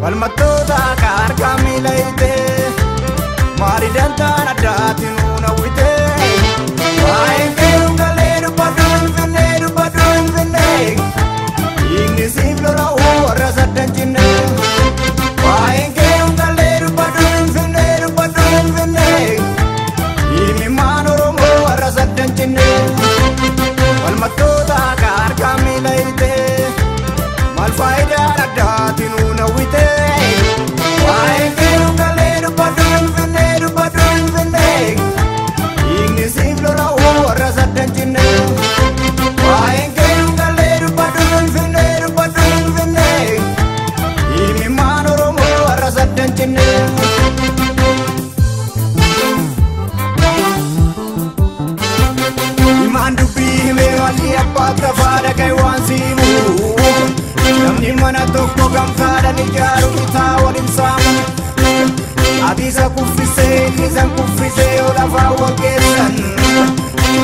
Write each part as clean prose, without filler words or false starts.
Falmattoota harka miila hiitee maali dantaan addaatiin nuun hawwitee. Waa'een keeruun galee dubbadhu Finfinnee dubbadhu Finfinnee. Dhiigni siif lola'u warra saddan jinnee. Waa'een keeruun galee dubbadhu Finfinnee dubbadhu Finfinnee. Dhiigni maan Oromoo warra saddan jinnee. Falmattoota harka miila hiitee maal faayidaan addaatiin nuun hawwitee. Waa'een keeruun galee dubbadhu Finfinnee dubbadhu Finfinnee. Dhiigni siif lola'u warra saddan jinnee. Waa'een keeruun galee dubbadhu Finfinnee dubbadhu Finfinnee. Dhiigni maan Oromoo warra saddan jinnee. Himaan dubbii himee malli abbaa tafaa dhagaye waan siimu. Namni mana tokko gamtaadhaan ijaaru bitaa waliin saamu. Ati isa kuffisee inni isaan kuffisee yoo lafaa waggeessan.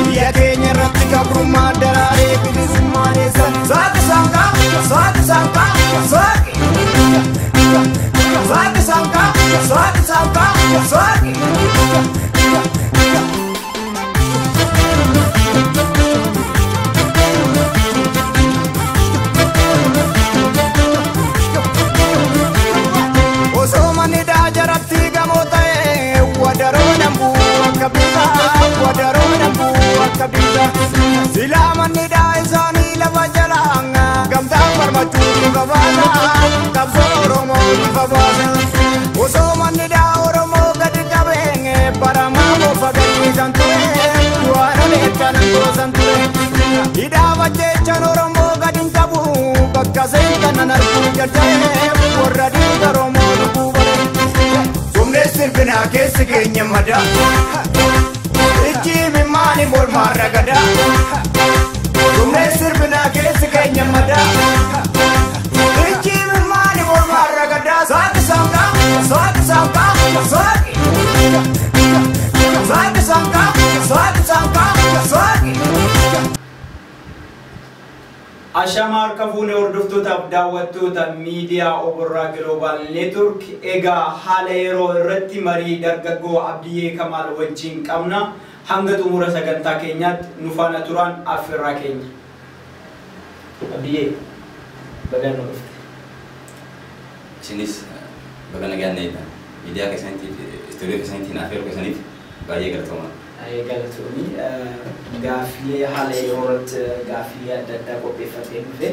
Biyya keenya irratti gabrummaa daraaree bilisummaa eessan. Saaqi saanqaa saaqi saanqaa saaqi. Saaqi saanqaa saaqi saanqaa saaqi. Osoo manni daajaratti gamoo ta'e wadaroo dambuu akka bitaa wadaroo dambuu akka bitaa. Silaa manni daa isaanii lafa jalaa gamtaan falmachuu bifa baasa qabsoo Oromoo bifa baasa. Osoo manni daa Oromoo gadi qabee baramaa bofa gadhiisan ture waan oleechan goosan ture. Hidhaa bajjeechan Oromoo gadi hin qabu bakka seentan arguu jalqabee warra dhiiga Oromoo lubbuu bare. Sumnee sirbinaa keessi keenya madaa. Ijji maali mormaa ragadaa. Sumnee sirbinaa keessi keenya madaa. Ijji maali mormaa ragadaa. Saaqi saanqaa saaqi saanqaa saaqi. Saaqi saanqaa saaqi saanqaa saaqi. Ashama harka fuunee hordoftootaaf daawwattoota miidiyaa Oborraa Global Network. Egaa haala yeroo irratti marii dargaggoo Abdiyyee Kamaal wajjin qabna. Hanga xumura sagantaa keenyaatti nu faana turan affeerraa keenya. Abdiyyee, baga nu dhufte. Isinis baga nagaan eegdan. Miidiyaa keessaniitiif, istuudiyoo keessaniitiin affeeruu keessaniif baay'ee galatoomaa. Galatoomii gaaffilee haala yeroo irratti gaaffilee adda addaa qopheeffatee dhufe.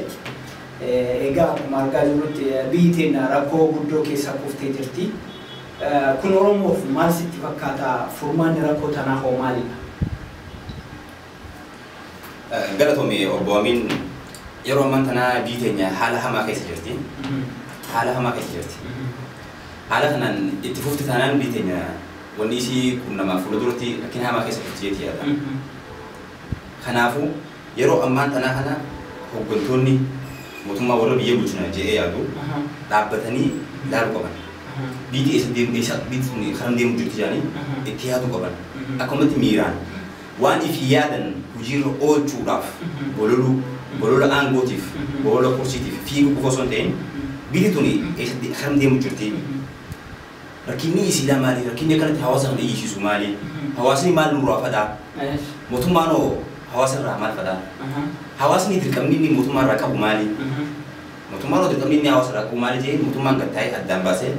Egaa akkuma argaa jirrutti biyyi teenya rakkoo guddoo keessa kuftee jirti. Kun Oromoof maal sitti fakkaata? Furmaanni rakkoo tanaa hoo maalidha? Galatoomii obbo Amiin, yeroo ammaan tanaa biyyi teenya haala hamaa keessa jirti. Haala hamaa keessa jirti. Haala kanaan itti fufti taanaan biyyi teenya wanni isii qunnamaa fuula duratti rakkina hamaa keessa jirti jeetii yaada. Kanaafuu yeroo ammaan tanaa kana hooggantoonni mootummaa warra biyya bulchina jedhee yaadu dhaabbatanii ilaaluu qaban. Biyyi eessa deemu eessa biyyi sun karam deemu jirti jedhanii itti yaaduu qaban. Akkumatti miiraan waan ifi yaadan hojiirra oolchuudhaaf bololuu bolola aangootiif bolola kursiitiif fiiguu qofa osoo hin ta'in biyyi tun eessa karam deemu jirti. Rakkinni isiidhaa maali? Rakkinni akkanatti hawaasa kana iyyisiisu maali? Hawaasni maal nurraa fadhaa? Mootummaan hoo hawaasa irraa maal fadhaa? Hawaasni dirqamni inni mootummaa irraa qabu maali? Mootummaan hoo dirqamni inni hawaasa irraa qabu maali jedhee mootummaan gattaa'ee addaan baasee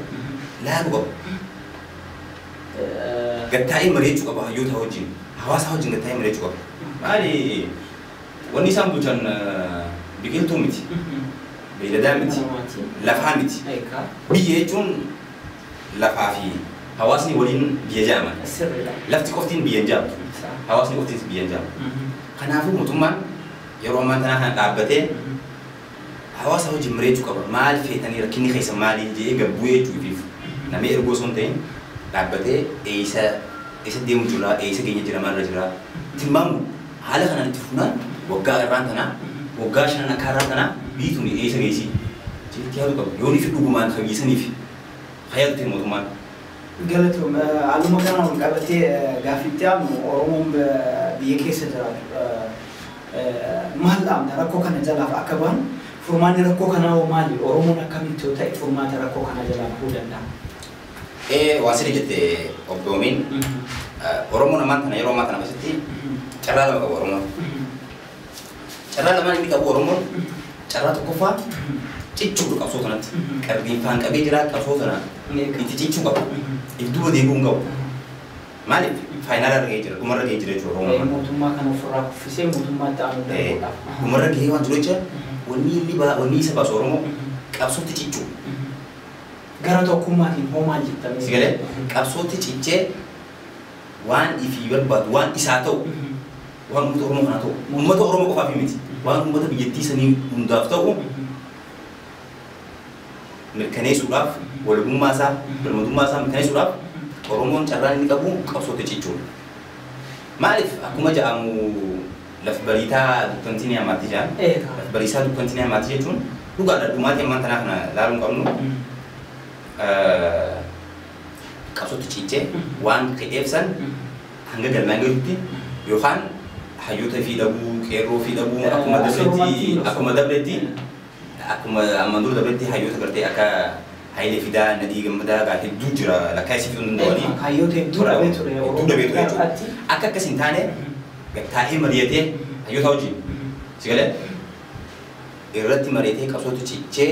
laaluu qaba. Gattaa'ee mari'achuu qaba hayyoota wajjin. Hawaasa wajjin gattaa'ee mari'achuu qaba. Maali wanni isaan bulchan biqiltuu miti. Beeyladaa miti. Lafaa miti. Biyya jechuun lafaa fi hawaasni waliin biyya jedhaman. Lafti qoftiin biyya hin jedhamtu. Hawaasni qoftiin biyya hin jedhamu. Kanaafuu mootummaan yeroo ammaan tanaa kana dhaabbatee hawaasa wajjin mari'achuu qaba. Maal feetanii rakkinni keessa maali jedhee gabbuu jechuufiif namni ergoo osoo hin ta'in dhaabbatee eessa eessa deemu jira eessa keenya jira maalirra jira tilmaamu haala kanaan itti fufnaan waggaa irraan tanaa waggaa shanan akka irraan tanaa biyyi tuni eessa geessi jeetti yaaduu qaba. Yoonii fi dhugumaan fayyisaniif hayyaatu ta'e mootummaan. Galatoom, haaluma kanaan wal qabatee gaaffiitti aanu Oromoon biyya keessa jiraatu maal dhaamta rakkoo kana jalaaf akka bahan Furmaanni rakkoo kanaa hoo maali? Oromoon akkamitti yoo ta'e furmaata rakkoo kanaa jalaa bahuu danda'a? Waan sirrii jette obbo Amin. Oromoon ammaan tana yeroo ammaa kana keessatti carraa lama qabu Oromoon. Carraa lamaan inni qabu Oromoon carraa tokkoffaa cichuu qabsoo kanatti. Qalbiin qabee jira qabsoo kana itti cichuu qabu. If duuba deebi'uu hin qabu. Maaliif faayinaala irra gahee jira dhumarra gahee jira jechuudha Oromoon. Mootummaa kana ofirraa kuffisee mootummaatti aanuu danda'uudhaaf. Dhumarra gahee waan jiru jecha wanni inni wanni isa baasu Oromoo qabsootti cichuu. Gara tokkummaatiin hoo maal jettamee? Si galee qabsootti cichee waan ifii barbaadu waan isaa ta'u waan uummata Oromoo kanaa ta'u uummata Oromoo qofaaf miti waan uummata biyyattii sanii hundaaf ta'u mirkaneessuudhaaf walabummaa isaa birmadummaa isaa mirkaneessuudhaaf Oromoon carraan inni qabu qabsootti cichuudha. Maaliif akkuma jedhamu laf bariitaa dukkantii ni hammaatti jedhan. Laf bariisaa dukkantii ni hammaatti jechuun dhugaadha dhumaatii ammaan tanaa kana laaluu hin qabnu. Qabsootti cichee waan fedheef san hanga galmaan gahutti yookaan hayyoota fi dhabuu qeerroo fi dhabuu akkuma dabretti akkuma ammaan dura dabretti hayyoota gartee akka Hayilee Fidaa, Nadii Gammadaa gaa hedduu jira lakkaa'isii fiduu danda'anii. Hayyoota hedduu dhabee ture. Hedduu dhabee ture jechuudha. Akka akkas hin taane taa'ee mari'atee hayyoota wajjin si galee irratti mari'atee qabsootti cichee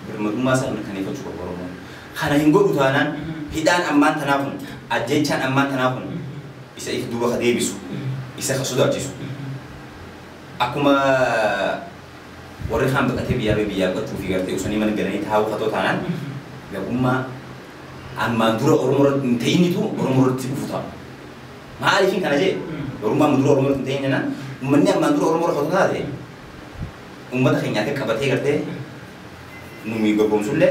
birmadummaa isaa mirkaneeffachuu qaba Oromoon. Kana hin godhu taanaan hidhaan ammaan tanaa kun ajjeechaan ammaan tanaa kun isa if duuba ka deebisu isa ka sodaachisu. Akkuma warri kaan baqatee biyyaa ba'ee biyyaa baqachuu fi gartee osoo mana galanii taa'uu katoo taanaan gabummaa ammaan dura Oromoo irratti hin ta'initu Oromoo irratti dhufu ta'a. Maaliifin kana jee Oromummaa ammaan dura Oromoo irratti hin ta'in jennaan uummanni ammaan dura Oromoo irra katoo taate uummata keenya akka qabatee gartee numi gabboomsullee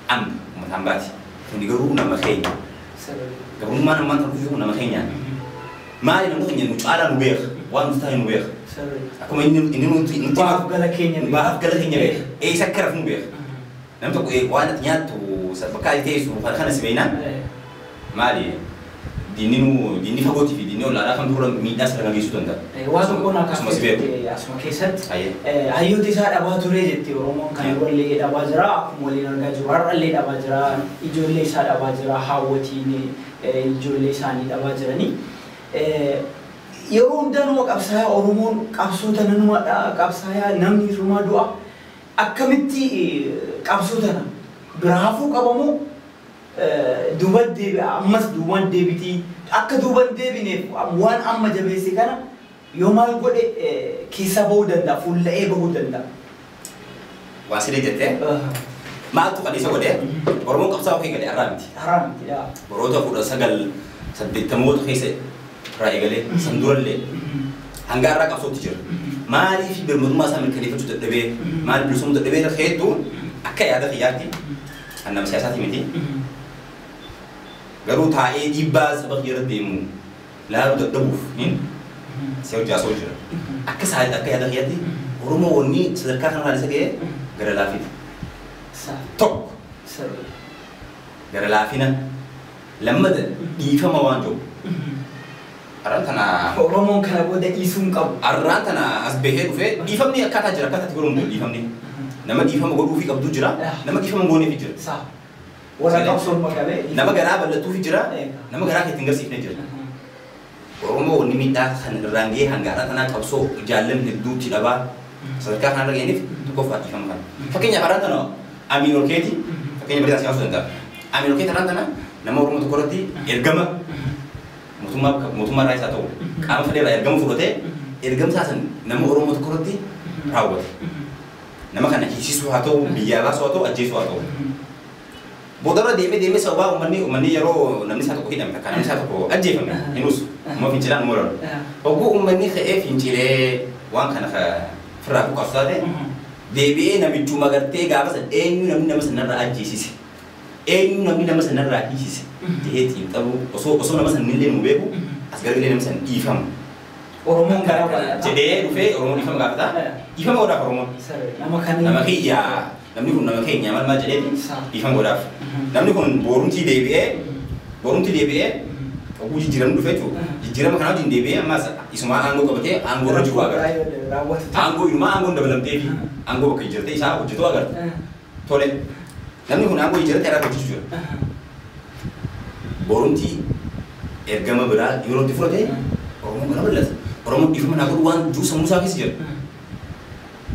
amma uummataan baati. Kuni garuu nama keenya. Gabrummaan ammaan tan dhufu nama keenyaan. Maali namni keenya nu caalaa nu beeka waan nuti taane nu beeka. Akkuma inni nuti Baaf gala keenya beeka. Baaf gala keenya beeka. Eessa akka rafu nu beeka. Namni tokko waan ati nyaattu bakka ati teessu kana si beeknaan maali diinni nu diinni fagootii fi diinni ollaadhaa kan dura miidhaa sirna geessisuu danda'a. Waan tokko naa Asuma si beeku. kaafte asuma keessatti hayyoota isaa dhabaa ture jetti Oromoon kan wallee dhabaa jira akkuma waliin argaa jiru har'allee dhabaa jira ijoollee isaa dhabaa jira haawwatiin ijoollee isaanii dhabaa jiranii. Yeroo hundaa numa qabsaayaa Oromoon qabsoo tana numa qabsaayaa namni irrumaa du'a akkamitti qabsoo tana biraa hafuu qabamoo duuban deebi'a ammas duuban deebitii akka duuban deebineef waan amma jabeesse kana yoo maal godhe keessa bahuu danda'a fuulla'ee bahuu danda'a. Waan sirrii jettee maaltu kan isa godhe Oromoon qabsaa'uu ofii galee har'aa miti. Har'aa miti daa. Baroota 1980 keessa irraa eegalee san durallee hanga har'aa qabsootti jira. Maaliif birmadummaa isaa mirkaneeffachuu dadhabee maaliif bilisummaa dadhabee hedduu akka yaada kiyyaatti kan nama siyaasaati miti. Garuu taa'ee dhiibbaa saba kiyya irra deemu laaluu dadhabuuf si hojjaasoo jira. Akka akka yaada kiyyaatti Oromoo wanni sadarkaa kanarraa isa ga'e gara laafina. Tokko gara laafina lammata dhiifama waan jiru. Arraan tana Oromoon kana booda dhiisuu hin qabu. Arraan tana as bahee dhufee dhiifamni akkaataa jira akkaataatti godhamu jiru dhiifamni. Nama dhiifama godhuufii qabdu jira nama dhiifama gooneefi jira. Warra qabsoon maqalee. Nama garaa bal'atuufi jira nama garaa keetti hin garsiifne jira. Oromoo wanni miidhaa kan irraan gahee hanga har'a tanaa qabsoo jaallan hedduutti dhabaa sadarkaa kanarra gahaniif tokkoffaa dhiifama kana. Fakkeenyaaf har'aan tana Amiin Olkeeti fakkeenya bareedaa si kaasuu danda'a. Amiin Olkeeti har'aan tana nama Oromoo tokko irratti ergama mootummaa irraa isaa ta'u qaama fedhe irraa ergama fudhatee ergamsaa san nama Oromoo tokko irratti raawwate. Nama kana hiisisuu haa ta'u biyyaa baasuu haa ta'u ajjeesuu haa ta'u. Boodarra deemee deemee sababaa uummanni yeroo namni isaa tokko hidhame takka namni isaa tokko ajjeefame hinus immoo fincilaan immoo lola. Hogguu uummanni ka'ee fincilee waan kana firraa buqqaasu taate deebi'ee namichuma gartee gaafa san eenyu namni nama sanarraa ajjeesise eenyu namni nama sanarraa hiisise jedhee xiinxaluu osoo nama sanillee nu beeku as garagalee nama san dhiifamu. Oromoon garaa bal'ata. Jedhee dhufee Oromoon dhiifama gaafata. Dhiifama godhaaf Oromoon. Nama kana. Nama kiyyaa namni kun nama keenya maal maal jedheeti dhiifama godhaaf. Namni kun borumtii deebi'ee Oguu jijjiiramni dhufe jechuudha. Jijjiirama kanaa wajjin deebi'ee ammas isumaa aangoo qabatee aangoo irra jiru agarta. Aangoo inumaa aangoon dabalamtee fi aangoo bakka jijjiirtee isaa hojjetu agarta. Tole namni kun aangoo jijjiirtee irraa hojjechuu jira. Borumti ergama biraa yeroo itti fudhate Oromoon kana bal'ata. Oromoon dhiifama naa godhu waan jiru sammuu isaa keessa jira.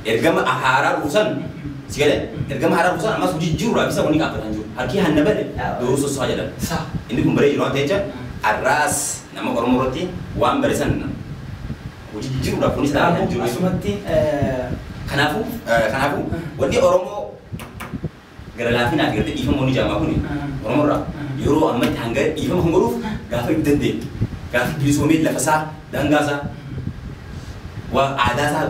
Ergama haaraa dhufu san si galee ergama haaraa dhufu san ammas hojii jiruudhaaf isa wanni qaabbataan jiru. Harki hanna bale dooruu sosso'aa jedhama. Inni kun baree jiru waan ta'eef arraas nama Oromoo irratti waan bare san hojii jiruudhaaf kunis ta'aa jiru. Asumatti Kanaafuu wanni Oromoo gara laafinaa fi gartee dhiifama wanni jaamaa kuni Oromoo irraa yeroo ammatti hanga dhiifama kan godhuuf gaafa hin dandeenye gaafa bilisoomee lafasaa daangaasaa waa aadaasaa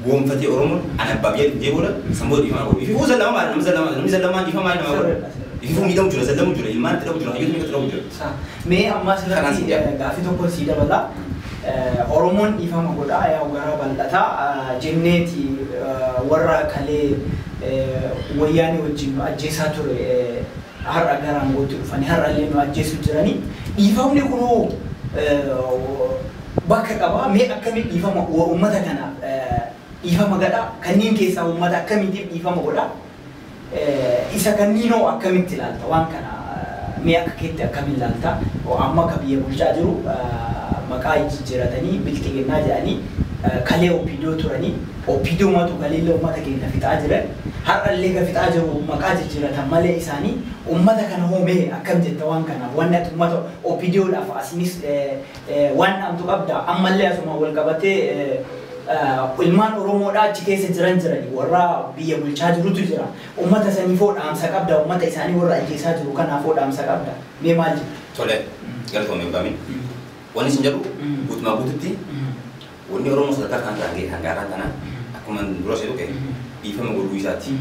goonfatee Oromoon ana abbaa biyya dhufee booda sanboota dhiifama godhu. Ififuu zallama namni zallama namni zallamaan dhiifama nama godhu. Ififuu miidhamu jira zallamu jira ilmaan itti dhabu jira hayyoota itti dhabu jira. Mee amma asirratti gaaffii tokko sii dabala. Oromoon dhiifama godhaa yaa gara bal'ataa jenneeti warra kalee wayyaanee wajjin nu ajjeesaa ture har'a gara aangootti dhufanii har'a illee nu ajjeesuu jiranii. Dhiifamni kunoo bakka qaba. Mee akkamiin dhiifama uummata kanaaf dhiifama godhaa? Kanneen keessaa uummata akkamiitiif dhiifama godhaa? Isa kanniinoo akkamitti ilaalta waan kana? Mee akka keetti akkamiin ilaalta? Amma akka biyya bulchaa jiru maqaa jijjiiratanii bilxiginnaa jedhanii kalee OPDO turanii OPDO matu kaleellee uummata keenya fixaa jiran har'allee ka fixaa jiru maqaa jijjiiratan malee isaanii uummata kana hoomee akkam jetta waan kanaaf wanni ati uummata OPDOdhaaf asinis waan dhaamtu qabda ammallee asuma wal qabatee ilmaan Oromoodhaa achi keessa jiran jirani warra biyya bulchaa jirutu jira uummata saniifoo dhaamsa qabda uummata isaanii warra ajjeesaa jiru kanaafoo dhaamsa qabda mee maal jetta? Tole galatoomee Abbaamin. Wanni isin jedhu guutumaa guututti wanni Oromoo sadarkaa kan irraa ga'e hanga kana akkuma dura ishee tuqe dhiifama godhuu isaati.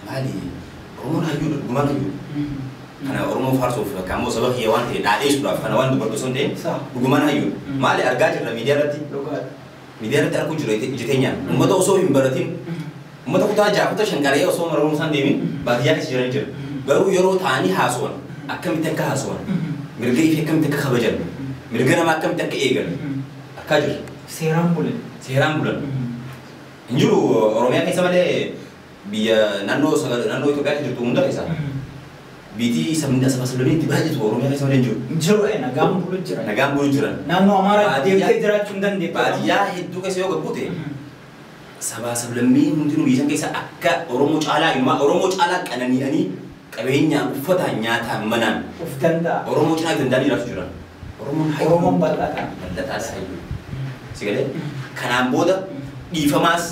Maali Oromoon hayyuudha dhugumaan hayyuudha. Kana Oromoo faarsuuf akka ammoo saba kiyya waan ta'e dhaadheessuudhaaf kana waan dubbadhu osoo hin ta'in dhugumaan hayyuudha. Maali argaa jirra miidiyaa irratti. Miidiyaa irratti arguu jirra ija teenyaan. Uummata osoo hin baratin uummata kutaa ja'a kutaa shan qaree osoo mana barumsaan deemin baadiyyaa keessa jiran jira. Garuu yeroo ta'anii haasa'an akkamitti akka haasa'an mirga ifee akkamitti akka kabajan mirga namaa akkamitti akka eegan argaa jirra. Seeraan bulan. Seeraan bulan. Hin jiru Oromiyaa keessa malee biyya naannoo naannoo Itoophiyaa keessa jirtu hunda keessa. Biitii sabni saba sablamii itti baay'atu Oromiyaa keessa malee hin jiru. Hin jiru nagaan bulu jira. Nagaan bulu jira. Naannoo Amaaraa deemtee jiraachuu hin dandeettu. Baadiyyaa hedduu keessa yoo gabbuute saba sablammii hundinuu biyya san keessa akka Oromoo caalaa ilmaa Oromoo caalaa qanani'anii qabeenyaan uffataan nyaataan manaan of danda'a. Oromoo cinaa danda'anii jiraachuu jiran. Oromoon hayyuu. Oromoon bal'ataa. Bal'ataas hayyuu. Si galee kanaan booda dhiifamaas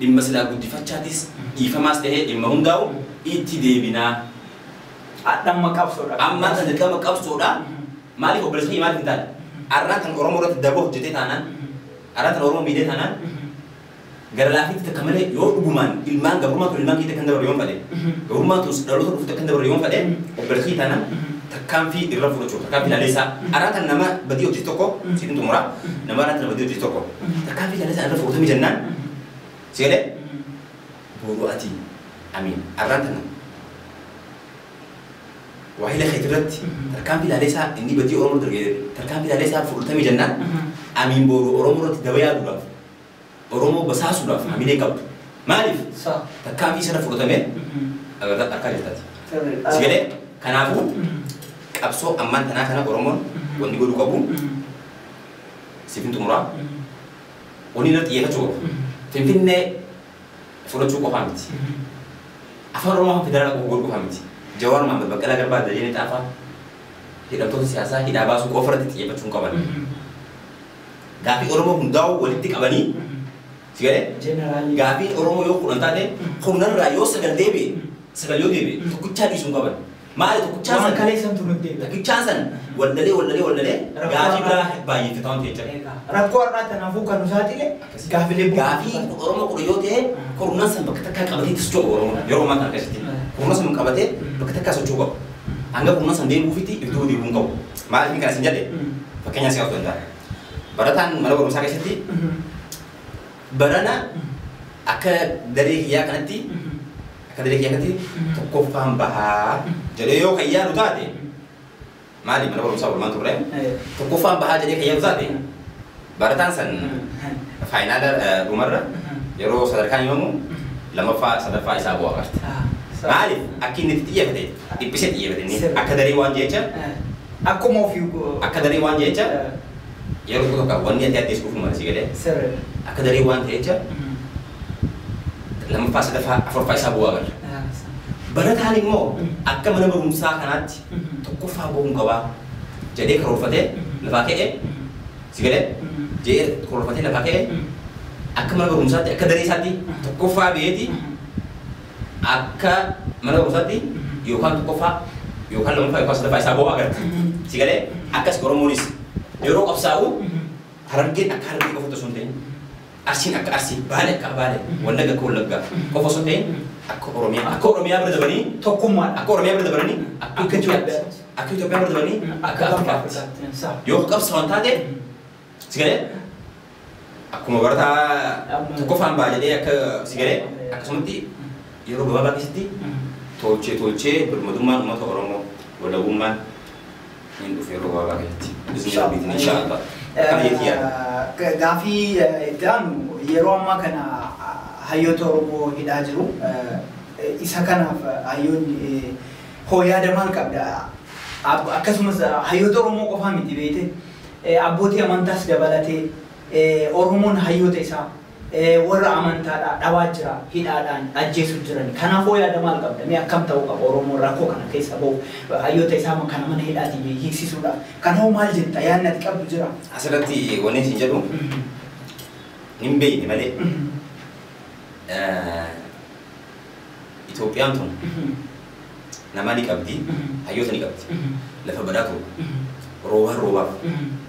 dhimma silaa guddifachaatis dhiifamaas ta'ee dhimma hundaa'u itti deebinaa. Amma qabsoodha. Amma kan dirqama qabsoodha. Maaliif obboleessa kiyya maaliif hin taane? Arraan kan Oromoo irratti daboo hojjetee taanaan arraan kan Oromoo miidhee taanaan gara laafiitti takka malee yoo dhugumaan ilmaan gabrummaa tun ilmaan keetti kan dabarre yoon fadhe gabrummaa tun dhaloota dhufuutti kan dabarre yoon fadhe obboleessa kiyya taanaan tarkaanfii irra fudhachuu tarkaanfii laleessaa arraan kan nama badii hojjete tokko siif xumura nama arraan kan badii hojjete tokko tarkaanfii laleessaa irra fudhatamii jennaan si galee boru ati amiin arraan tan waa'ee lafa irratti tarkaanfii laleessaa inni badii Oromoo dargee tarkaanfii laleessaa fudhatamii jennaan amiin boru Oromoo irratti daba yaaduudhaaf Oromoo basaasuudhaaf hamilee qabdu. Maaliif? Tarkaanfii sana fudhatamee argaa jirtaati. Si galee kanaafuu qabsoo ammaan tanaa kana Oromoon wanni godhuu qabu siif hin xumuraa wanni irratti xiyyeeffachuu qabu. Finfinnee fudhachuu qofaa miti. Afaan Oromoo afaan federaalaa godhuu qofaa miti. Jawaar Mohaammed Baqqalaa Garbaa Dajanee Xaafaa hidhamtoota siyaasaa hidhaa baasuu qofa irratti xiyyeeffachuu hin qaban. Gaaffii Oromoo hundaa'u walitti qabanii si galee gaaffii Oromoo yoo kudhan taate kurnarraa yoo sagal deebi'e sagal yoo deebi'e tokkichaa dhiisuu hin qaban. Maali tokkichaa san kaleessan tun hin deebi'e. Tokkichaa san waldalee waldalee waldalee gaaffii biraa baay'eeffata waan ta'eef jecha. Rakkoo har'aa tanaafuu kan nu saaxile gaaffilee Gaaffii Oromoo kudha yoo ta'e kurnan san bakka takkaa qabatee itti socho'u Oromoo yeroo ammaa kana keessatti. Kurnan san qabatee bakka takkaa socho'uu qabu. Hanga kurnan san deebi'uufitti iddoo deebi'uu hin qabu. Maaliif kana isin jedhe fakkeenyaaf si kaasuu danda'a. Barataan mana barumsaa keessatti barana akka daree kiyyaa kanatti akka daree kiyyaa kanatti tokkoffaan bahaa jedhee yoo kan yaadu taate Maali mana barumsaa oolmaan turre tokkoffaan bahaa jedhee kan yaadu taate barataan san faayinaala dhumarra yeroo sadarkaan himamu lammaffaa sadaffaa isaa bu'aa qarte. Maaliif akka inni itti xiyyeeffate dhiphisee xiyyeeffate inni akka daree waan jecha Akkuma ofii akka daree waan jecha yeroo tokko tokko wanni ati addeessu dhufu malee si galee akka daree waan jecha lammaffaa sadaffaa afuraffaa isaa bu'aa qarte. Barataan immoo akka mana barumsaa kanaatti tokkoffaa bu'uun qabaa jedhee karoorfatee lafaa ka'ee si galee jedhee karoorfatee lafaa ka'ee akka mana barumsaatti akka daree isaatti tokkoffaa ba'eeti akka mana barumsaatti yookaan tokkoffaa yookaan lammaffaa yookaan sadaffaa isaa bu'aa agarta. Si galee akkas Oromoonis yeroo qabsaa'u Harargeen akka Harargee qofa osoo hin ta'in Arsiin akka Arsii, Baalee akka Baalee, Wallagga akka Wallaggaa qofa osoo hin ta'in akka Oromiyaa bira dabaranii Tokkummaadha. akka Oromiyaa bira dabaranii akka Itoophiyaatti akka Itoophiyaa bira dabaranii akka Afrikaatti yoo qabsaa'an taate si galee akkuma barataa tokkoffaan ba'a jedhee akka si galee akkasumatti yeroo gabaabaa keessatti tolchee tolchee birmadummaan uummata Oromoo walabummaan hin dhufu yeroo gabaabaa keessatti. Isin rabbiitiin inshaallah. Akkana jetti yaada. Gaafii itti aanu yeroo ammaa kana hayyoota Oromoo hidhaa jiru. Isa kanaaf hayyoonni hoo yaada maal qabda? Akkasumas hayyoota Oromoo qofaa miti beekte abbootii amantaas dabalatee Oromoon hayyoota isaa warra amantaadhaa dhabaa jira hidhaadhaan ajjeesuu jiran. Kanaaf hoo yaada maal qabda? Mee akkam ta'uu qaba Oromoon rakkoo kana keessa bahu hayyoota isaa kana mana hidhaatii hiiksisuudhaaf. Kanaafuu maal jetta yaadni ati qabdu jira? Asirratti wanni isin jedhu hin beekne malee Itoophiyaan tun nama ni qabdi, hayyoota ni qabdi, lafa badhaatu roobaa roobaaf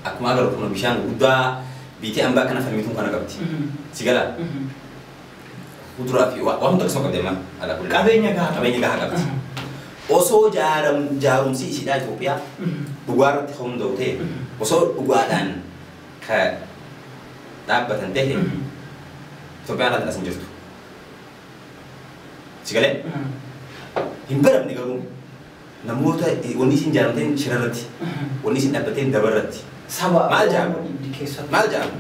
akkuma agarru kun bishaan guddaa biitee hambaa kana falmituun kana qabdi. Si galaa kuduraa fi waan hunda akkasuma qabdi amma alaa kulli. Qabeenya gahaa. Qabeenya gahaa qabdi. Osoo jaarumsi isiidhaa Itoophiyaa dhugaa irratti hundaa'u ta'e osoo dhugaadhaan ka dhaabbatan ta'e Itoophiyaan irratti as hin jirtu. Si galee hin baramne garuu namoota wanni isin jaaramteen shirarratti wanni isin dhaabbateen dabarratti. Saba Maal jedhama? Oromoo dhibdi keessatti. Maal jedhama?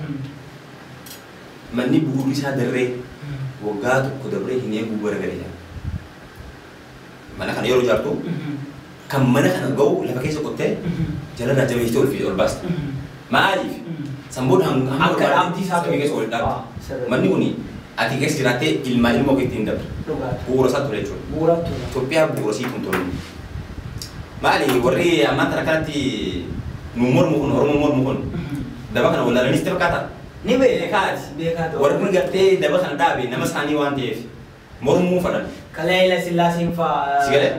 Manni bu'uurri isaa darree waggaa tokko dabree hin eeguu garagalee jira. Mana kana yeroo ijaartu kan mana kana ga'u lafa keessa qottee jalarraa jabeessitee ol fi ol baasta. Maaliif? Sambuun hanga Akka dhaabbii isaa samii keessa ol dhaabdi. Sirriitti. Manni kun ati keessa jiraattee ilmaa ilmoo keetti hin dabru. Dhugaadha. Bu'uura isaa ture jechuudha. Bu'uura ture. Itoophiyaa bu'uura isii tun tolni. Maali warri ammaan tana kanatti nu mormu kun Oromoo mormu kun daba kana wallaalaniis itti fakkaata. Ni Beekaati. Beekaa ta'u. Warri kun gartee daba kana dhaabe nama isaanii waan ta'eef mormuu fadhan. Kalee Sillaaseen fa'aa. Si galee?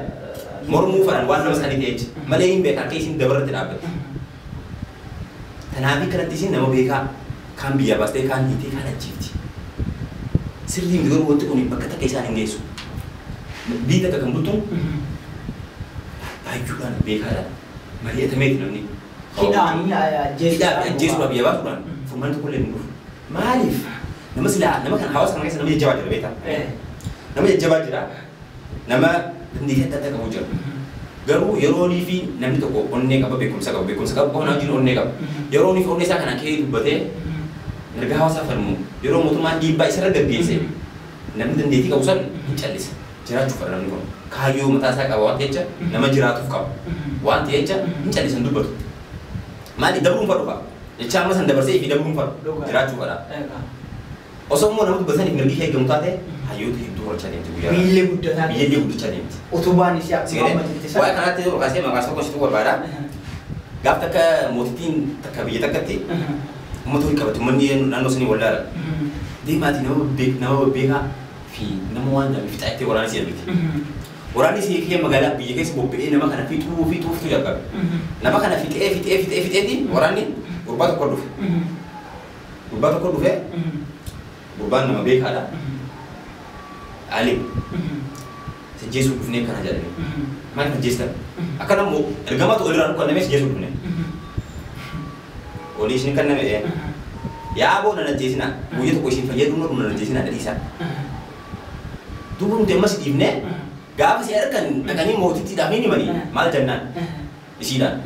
Mormuu fadhan waan nama isaanii ta'eef malee hin beekan akka isin dabarratti dhaabbate. Kanaaf kanatti isin nama beekaa kaan biyyaa baastee kaan hiitee kaan ajjeefti. Sirriin garuu wanti kun bakka takka isaan hin geessu. Biyyi takka kan bultuun baay'uudhaan beekaadhaan mari'atameeti namni. Hidhaanii Hidhaa fi ajjeesuudhaaf biyya baasuudhaan furmaanni tokko illee hin dhufu. Maaliif? Nama silaa nama kana hawaasa kana keessa nama jajjabaa jira beektaa? Nama jajjabaa jira. Nama dandeettii adda addaa qabu jira. Garuu yeroonii fi namni tokko onnee qaba beekumsa qaba beekumsa qabu qofa nama jiru onnee qaba. Yeroonii fi onnee isaa kana ka'ee dubbatee mirga hawaasaa falmu yeroo mootummaan dhiibbaa isarra gaggeesse namni dandeettii qabu san hin callisa. Jiraachuu fedha namni kun kaayyoo mataa isaa qaba waan ta'echa nama jiraatuuf qaba waan ta'echa hin callisa hin dubbatu. Maali dabruun fadhu fa'a jecha amma san dabarsee fi dabruun fadhu jiraachuu fedha. Osoo immoo nama dubbataniif mirgi kee eegamu taate hayyoota hedduu horachaa deemti guyyaa. Biyyillee guddataa deemti. Biyyillee guddachaa deemti. Utubaan isii Si akkuma galee amma jirti sana. waa'ee kanaatti yeroo kaasee maqaa tokko situ barbaada. Gaaf takka mootittiin takka biyya takkatti uummata horii qabatti uummanni naannoo sanii wallaala. Deemaatii nama beekaa fi nama waan jedhame fixaa jettee waraana isii ergite. Waraanni isii kee magaalaa biyya keessa bobba'ee nama kana fixuu fixuu fixuu jalqabe. Nama kana fixee fixee fixee fixeeti waraanni gurbaa tokko dhufe. Gurbaa tokko dhufe gurbaan nama beekaadha. Ali si jeesuu dhufnee kana jedhame. Maaliif ajjeestan? Akka nammoo ergamaatu olirraa nu kennamee si jeesuu dhufne. Olii isin kenname yaa boo nan ajjeesinaa guyya tokko isin fayyaduu nu nan ajjeesinaa dhadhiisaa. Duuba nuti ammas dhiifnee gaafa si argan dhaqanii mootittiidhaaf ni himanii maal jennaan? Isiidhaan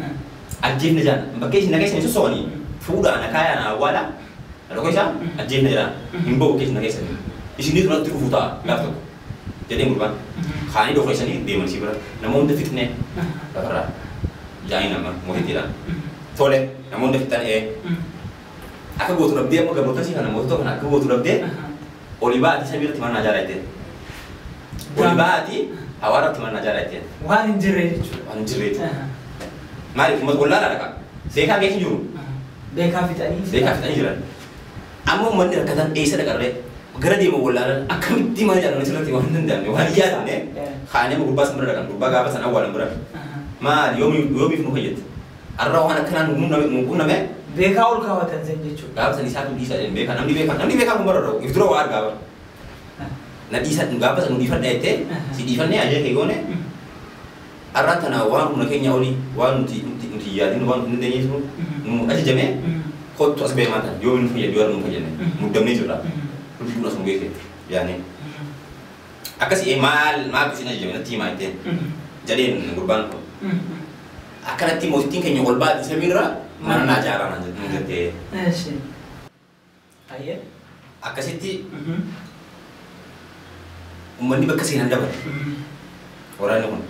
ajjeefna jaan bakka isin nageessa hin sosso'anii fuudhaan akaayaan awwaala dhaloka isaa ajjeefna jedhaan hin ba'u keessa nageessa isinii duratti dhufuu ta'a gaaf tokko jedheen gurbaan kaanii dhokeessanii deeman isii bira nama hunda fixnee lafarraa jaanii nama mootittiidhaan tole nama hunda fixan akka gootu dhabdee amma gabroota isii kana mootota kana akka gootu dhabdee oli ba'atii samiirratti mana ijaaraa jetteen oli ba'atii hawaaratti mana ijaaraa jetteen Waan hin jirre jechuudha. Waan hin jirre jechuudha. Maaliif uummata wallaala dhaqa beekaa keessa jiru. Beekaa fixanii. Beekaa fixanii jiran. Amma uummanni rakkatan eessa dhaqarree gara deema wallaalan akkamitti mana ijaaran sirriitti waan hin danda'amne waan hin yaadamne kaanee amma gurbaa san bira dhaqan gurbaa gaafa san awwaalan bira maali yoomiif nu fayyadde arra waan akkanaa nu qunname. Beekaa ol kaawwatan san jechuudha. Gaafa san isaatu dhiisaa jedhan beekaa namni beekaa kun bara dha'u if dura waa argaa bara. Na dhiisa gaafa san nu dhiifadha jettee si dhiifannee ajee kee goone arra tana waan humna keenya olii waan nuti yaadin waan nuti dandeenyeef nu ajajame kottu as ba'ee maata yoo nu fayyadu yoo nu fayyadne muddamnee jirra lubbuun as nu geesse yaani akkasii maal maal isin ajajame natti himaa jetteen jedheen gurbaan kun akkanatti mootittiin keenya ol baati samiirra mana naa ijaaraa naan jettee. Akkasitti uummanni bakka seenan daban waraanni kun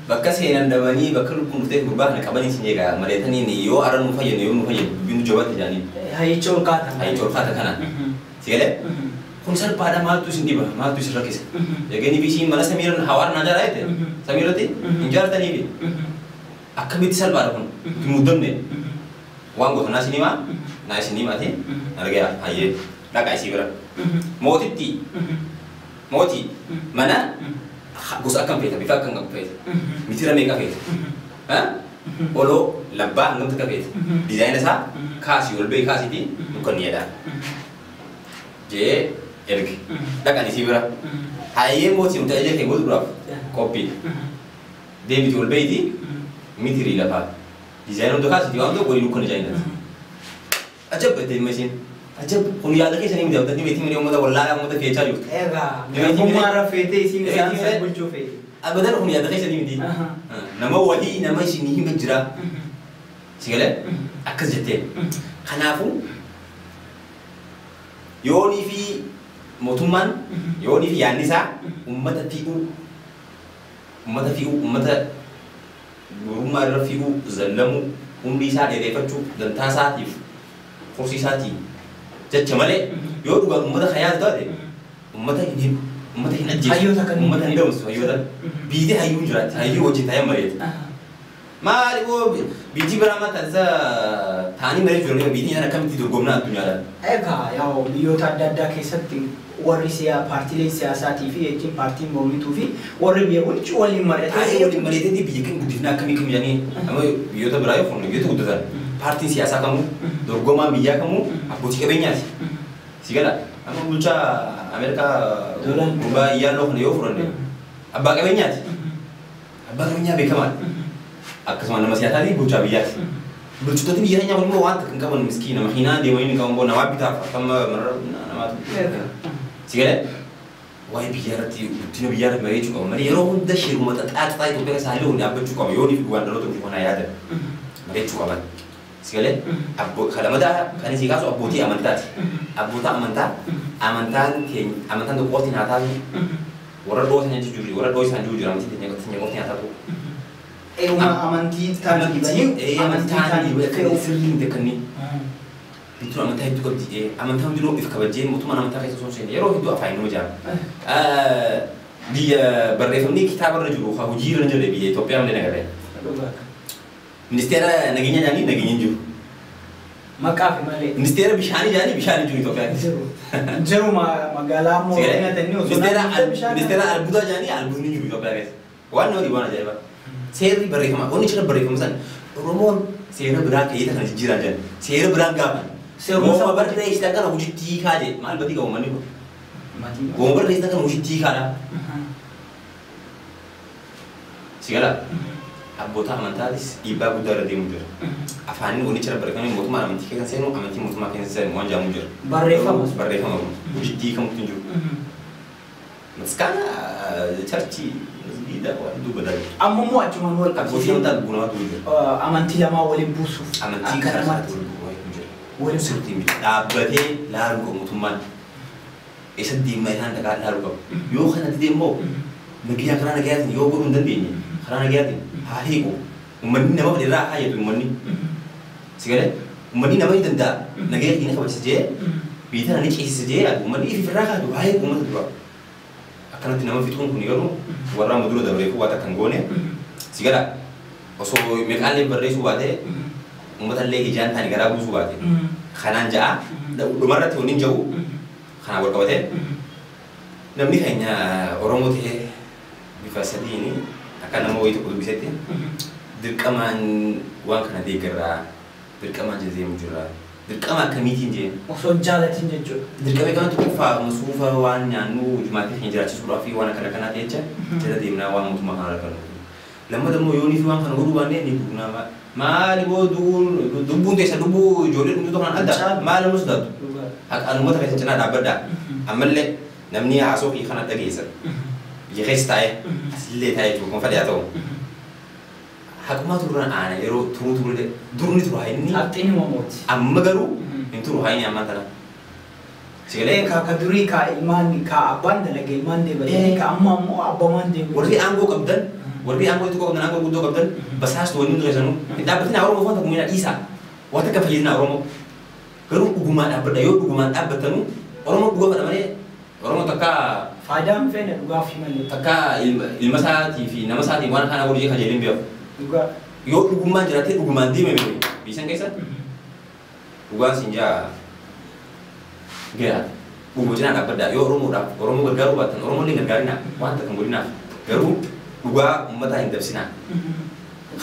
bakka seenan dabanii bakka lubbuun dhuftee gurbaa kana qabanii isin eegaa maleetaniin yoo arra nu fayyadu yoo nu fayyadu dubbiin nu jabaatti jedhanii. Hayyicha ol kaatan. Hayyicha ol kaatan kana. Si galee kun salphaadha maaltu isin dhiba maaltu isin rakkisa. Eeganii fi isiin mana samiirra hawaara naa ijaaraa jette samiirratti hin ijaartaniifi akkamitti salphaadha kun hin muddamne waan goota naa isin himaa naa isin himaati argaa hayyee dhaqaa isii bira. Mootitti mootii mana gosa akkam feeta bifa akkam qabu feeta mitira meeqa feeta oloo labbaa hangam takka feeta diizaayina isaa kaasii ol ba'e kaasiitii dukkanni jedha jee erge dhaqan isii bira hayyee mootii nuti ajaja kee godhuudhaaf qophii deemiti ol ba'eeti mitirii lafaa diizaayina hunda kaasiitii waan tokko walii dukkanni jaayinati ajab jettee dhimma isiin ajab kun yaada keessanii miti abdatni beektii malee uummata wallaalaa uummata fe'achaa jirtu. Egaa garbummaarra feetee isiin isaan san bulchuu feete. Abadan kun yaada keessanii miti. Nama walii nama isinii hima jira. Si galee akkas jettee. Kanaafuu yoonii fi mootummaan yoonii fi yaadni isaa uummata fi'uu uummata fi'uu uummata gurummaa irra fi'uu zallamuu umrii isaa dheereffachuu dantaa isaatiif kursii isaatii jecha malee yoo dhugaan uummata kan yaadu taate uummata hin hidhu uummata hin ajjeesu uummata hin da'umsu hayyoota biitee hayyuun jiraatti hayyuu wajjin taa'ee mari'atu. Maali boo biitii biraa maal taasisa taa'anii mari'achuu jiran biitiin isaan akkamitti dorgomnaa addunyaadhaan. Egaa yaa'u biyyoota adda addaa keessatti warri paartiilee siyaasaatii fi jechuun paartiin mormituu fi warri biyya bulchu waliin mari'atee. Taa'ee waliin mari'atee biyya kan guddifnaa akkamii kam jedhanii amma biyyoota biraa yoo fudhanne biyyoota guddatan paartiin siyaasaa kamuu dorgomaan biyyaa kamuu abbootii qabeenyaati. Si gala amma bulchaa Ameerikaa gurbaa iyyaaloo kana yoo fudhanne abbaa qabeenyaati. Abbaa qabeenyaa beekamaadha. Akkasuma nama siyaasaati bulchaa biyyaati. Bulchitoonni biyya keenyaa kun immoo waan takka hin qaban miskiina makiinaa deemanii hin qaban boo namaa bitaaf akkama marra namaatu. Si galee waa'ee biyyaa irratti guddina biyyaa irratti mari'achuu qaba malee yeroo hunda shiruma xaxaa xaxaa Itoophiyaa keessa haalli hundi dhaabbachuu qaba yoo niif dhugaan dhaloota dhufu kanaa yaadan mari'achuu qaban. Si galee kalamadaa kan isii kaasu abbootii amantaati. Abboota amantaa amantaan keenya amantaan tokko qofti haa taatu warra dhoo isaan jiru warra dhoo isaan jiru jira amantii teenya qofti haa taatu. Amantii taanii dhibanii amantii taanii dhibanii sirrii miti akkanni. Bituun amantaa hedduu qabdi. Amantaa hundinuu if kabajee mootummaan amantaa keessa osoo hin seenne yeroo hedduu afaan nama jaama. Biyya barreeffamni kitaaba irra jiru hojii irra hin jirre biyya Itoophiyaa malee nagarree. Ministeera nageenyaa jedhanii nageenya hin jiru. Maqaa fi malee. Ministeera bishaanii jedhanii bishaan hin jiru Itoophiyaatti. Jiru magaalaa immoo osoo Ministeera albuudaa jedhanii albuudni hin jiru Itoophiyaa keessa. Waan nama dhibu waan ajaa'ibaa. Seerri barreeffama wanni jira barreeffama san Oromoon seera biraa keeyyata kana jijjiiraa jiran seera biraan gaafan. Gooma barreessitan kana hojiitti hiikaa jedhe maal badii qabu manni kun. Gooma barreessitan kana hojiitti hiikaadha. Si galaa abboota amantaatis dhiibbaa guddaa irra deemu jira. Afaaniin wanni jira barreeffamni mootummaan amantii keessa seenu amantii mootummaa keessa seenu waan jedhamu jira. Barreeffama. Barreeffama kun hojiitti hiikamutti hin jiru. Maskaana charchii masgiida waan hedduu badaa jiru. Amma immoo achumaan wal Abbootii qabsiisee amantaa lubbuu namaatu jira. Amantii lamaa waliin buusuuf. Amantii akka karaa namaatti. isaatti wal bu'uu jira. Waliin Sirriitti miti. Dhaabbatee laaluu qabu mootummaan. Isa deemaa isaan dhaqaa laaluu qabu. Yoo kana dide immoo nagayaan karaa nagayaatiin yoo godhuu hin dandeenye karaa nagayaatiin haa hiiku. Uummanni nama irraa haa jedhu uummanni. Si galee uummanni nama ni danda'a. Nagaya keenya kabajisa jee biyya tana ni ceesisa jee yaadu uummanni if irraa kaatu haa hiiku uummata dura. Akkanatti nama fixuun kun garuu warra amma dura dabreefuu waan takka hin goone. Si gala osoo meeqaallee barreessuu baatee uummatallee ijaan taane garaa buusuu baate. Kanaan ja'a dhumarratti wanni hin jiru kanaan wal qabatee namni keenya Oromoo ta'ee bifa sadiin akka nama wayii tokko dubbisetti dirqamaan waan kana deeggarraa dirqamaan deemu jirra dirqama akkamiitiin jee Osoo hin jaalatin jechuudha. Dirqama eegama tokkoffaa masuufa waan nyaannu hojumaatii keenya jiraachisuudhaaf fi waan akkana kanaa jecha jala deemnaa waan mootummaa kana argannu. Lammata immoo yoonii fi waan kana godhuu baannee ni duunaa maali boo dubbuun teessa dubbuu ijoollee dhumtuu kanaan adda maali nu sodaattu. Haqaan uummata keessa cinaa dhaabbadhaa. Ammallee namni haasoo kiyya kana dhageessan biyya keessa taa'ee asillee taa'ee jiru kun fedhe haa ta'u. Haqumaa turraan aana yeroo turuu turuu durni turu haa inni Haqxiin himamooti. Amma garuu hin turu haa inni ammaan tana. Sigalee Ka durii ka ilmaan ka abbaan dalage ilmaan deebi'ee ka amma ammoo abbamaan deebi'e. Warri aangoo qabdan warri aangoo xiqqoo qabdan aangoo guddoo qabdan basaastu wanni hundi keessanuu hin dhaabbatinaa Oromoo foon takka miidhaa dhiisaa waan takka fayyadinaa Oromoo garuu dhugumaan dhaabbadha yoo dhugumaan dhaabbattanuu Oromoo dhugaa fedha malee Oromoo takka Faayidaan feene dhugaaf himalee. Takka ilma isaatii fi nama isaatii waan kana godhu jee kajeeleen beeku. Dhugaa. Yoo dhugummaan jiraatee dhugumaan deemame biyya san keessa dhugaan siin jaa gahaa dhuguma cinaa dhaabbadhaa yoo Oromoodhaaf Oromoo gargaaruu baattan Oromoo illee gargaarinaa waan takka hin godhinaaf garuu dhugaa uummataa hin dabsinaa.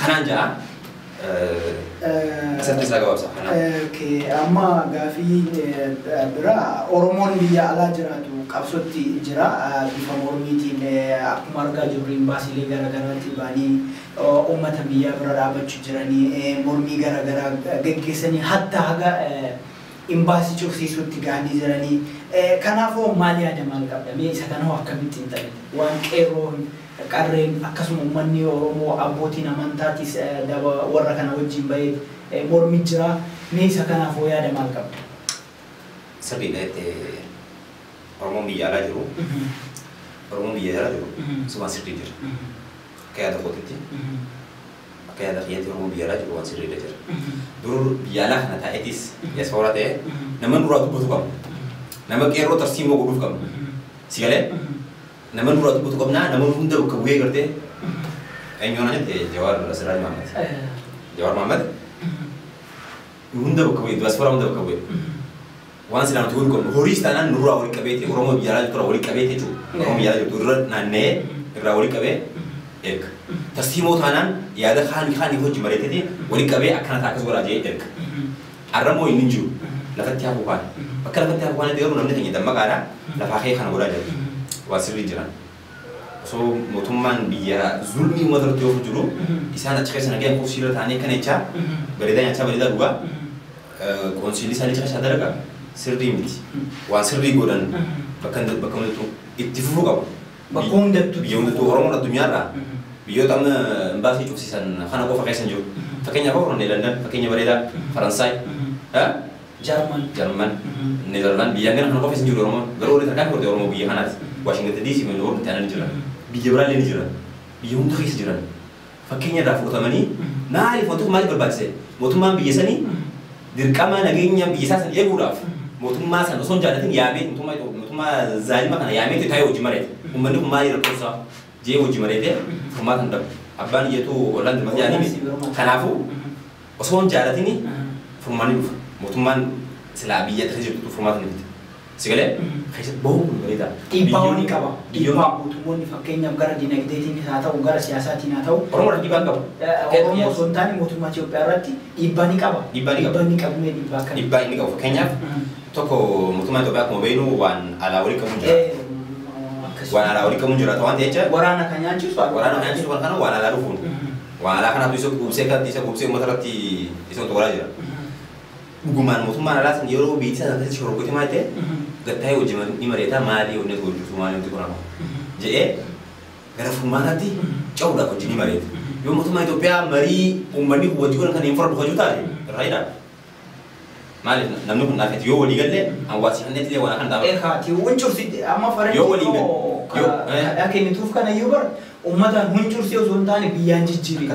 Kanaan ja'a asirratti isaa gabaabsa kanaaf. Okay, amma gaafii biraa Oromoon biyya alaa jiraatu qabsootti jira bifa mormiitiin akkuma argaa jirru imbaasiilee garaagaraatti ba'anii uummata biyyaa bira dhaabbachuu jiranii mormii garaagaraa gaggeessanii hatta haga imbaasii cufsiisuutti gahanii jiranii. Kanaafuu maal yaada maal qabda? Mee isa kana hoo akkamitti hin ta'in? Waan qeerroon qarreen akkasuma uummanni Oromoo abbootiin amantaatis daba warra kana wajjin bahee mormi jira. Mee isa kanaaf hoo yaada maal qabda? Sirriidha jettee Oromoon biyya alaa jiru. Oromoon biyya alaa jiru. Sumaan sirrii jira. Akka yaada kootitti. Akka yaada kiyyaatti Oromoon biyya alaa jiru waan sirriidha jira. Dur biyya alaa kana taa'eetis diaspora ta'ee nama nurraa dubbatu qabna. Nama qeerroo tarsiimoo godhuuf qabna. Si galee? Nama nurraa dubbatu qabna nama hunda bakka bu'ee gartee eenyuun jette Jawaar Siraaj Mahammad. Jawaar Mahammad hunda bakka bu'ee diaspora hunda bakka bu'ee. Waan silaa nuti godhu qabnu horiis taanaan nurraa walii qabeeti Oromoo biyya alaa jirtu irraa walii qabeeti jechuudha. Oromoo biyya alaa jirtu irra naanna'ee irraa walii qabee erga. Tarsiimoo taanaan yaada kaanii kaanii hojii mareeteeti walii qabee akkana ta'a akkas godhaa jee erga. Arramoo inni hin jiru lafatti hafuu kaane. Bakka lafatti hafuu kaane garuu namni keenya dammaqaadha lafaa kee kana godhaa jira. Waan sirrii jiran. Osoo mootummaan biyya zulmii uummata irratti oofu jiru isaan achi keessa nagayaan kursiirra taa'anii akkana jechaa bareedaa nyaachaa bareedaa dhugaa qoonsiilli isaanii achi keessa dalagaa sirrii miti. Waan sirrii godhan bakka bakka hundattuu itti fufuu qabu. Bakka hundattuu. Biyya hundattuu Oromoon addunyaarraa biyyoota amma imbaasii cufsiisan kana qofa keessa hin jiru. Fakkeenyaaf Oromoon London fakkeenya bareedaa Faransaay. Jarman. Jarman, Neezerlaand biyya kana qofa keessa hin jiru Oromoon. Garuu warri tarkaanfii fudhate Oromoo biyya kanaati. Waashingtan DC warri itti aanan jiran. Biyya biraallee ni jiran. Biyya hunda keessa jiran. Fakkeenya irraa fudhatamanii maaliif wantoota maaliif barbaachise? Mootummaan biyya sanii dirqama nageenya biyya isaa sana eeguudhaaf mootummaa sana osoo hin jaallatin yaamee mootummaa zaalima kana yaamee taa'ee hojii mareete. Uummanni kun maali rakkoo isaa jee hojii mareete furmaata hin dhabu. Abbaan iyyatu ollaan dirmata jedhanii miti. Kanaafuu osoo hin jaallatin furmaanni dhufa. Mootummaan silaa biyya keessa jirtu furmaata ni fida. Si galee keessatti bahuun kun bareedaa. Dhiibbaa ni qaba. Dhiibbaa mootummoonni fakkeenyaaf gara dinagdeetiin haa ta'u gara siyaasaatiin haa ta'u. Oromoo dhiibbaa hin qabu. Oromoo osoo hin taane mootummaa Itoophiyaa irratti dhiibbaa ni qaba. Dhiibbaa ni qaba. Dhiibbaa ni qabu mee dhiibbaa akkana. Dhiibbaa inni qabu fakkeenyaaf tokko mootummaa Itoophiyaa akkuma beeknu waan alaa walii qabuun jira. Waan alaa walii qabuun jira waan ta'eef jecha. Waraana kan nyaachisu. Waraana kan nyaachisu kana waan alaa dhufuun. Waan alaa kanaatu isa gubsee kan isa gubsee uummata irratti isa to'ataa jira. Dhugumaan mootummaan alaa san yeroo biyyi sana keessatti shororgootee maal ta'e Gattaa'ee hojii ni mari'ata maalii hojii hojjetu maalii hojii kun jedhee gara furmaataatti ce'uudhaaf hojii ni mari'ata. Yoo mootummaa Itoophiyaa marii uummanni hojii godhan kan hin fudhatu hojii taate irraa hidhaa. Maaliif namni kun naafeeti yoo walii galee hawaasni hanneetti illee waan akkan ta'a. Eekaati huncursi amma faranjii Yoo walii galee. Kadhaa kennituuf kana iyyuu bara uummataan huncursi osoo hin taane biyyaan jijjiiri.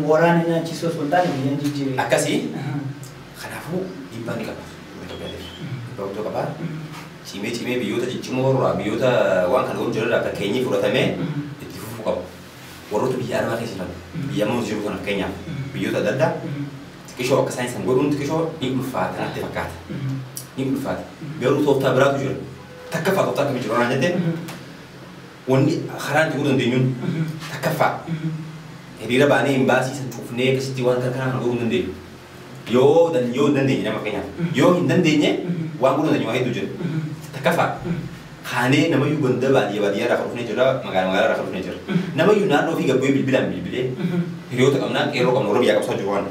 Waraana nyaachisuu osoo hin taane biyyaan jijjiiri. Akkasii kanaafuu dhiibbaa ni qaba. Dhiibbaa guddoo qaba. Cimee cimee biyyoota ciccimoo irraa biyyoota waan kana godhu jiran fakkeenyi fudhatamee itti fufuu qabu. Warroota biyya arabaa keessa jiran biyya amma jiru kana fakkeenyaaf biyyoota adda addaa xiqqishoo akka isaan san godhuun xiqqishoo ni ulfaata natti fakkaata. Ni ulfaata. Garuu tooftaa biraatu jira. Takkaffaa tooftaa akkamii jiru naan jette wanni karaa itti godhuu dandeenyuun takkaffaa hiriira baanee hin baasiisan cufnee akkasitti waan kana kana godhuu hin dandeenyu. Yoo hin dandeenye nama fakkeenyaaf yoo hin dandeenye waan godhuu dandeenyu waa hedduu jira. Takkaffaa kaanee namayyuu ganda baadiyyaa baadiyyaa irraa dhufnee jira magaalaa magaalaa irraa dhufnee jira. Namayyuu naannoo ofii gabbu'ee bilbilaan bilbilee hiriyoota qabnaa qeerroo qabna warra biyyaa qabsaa jiru waan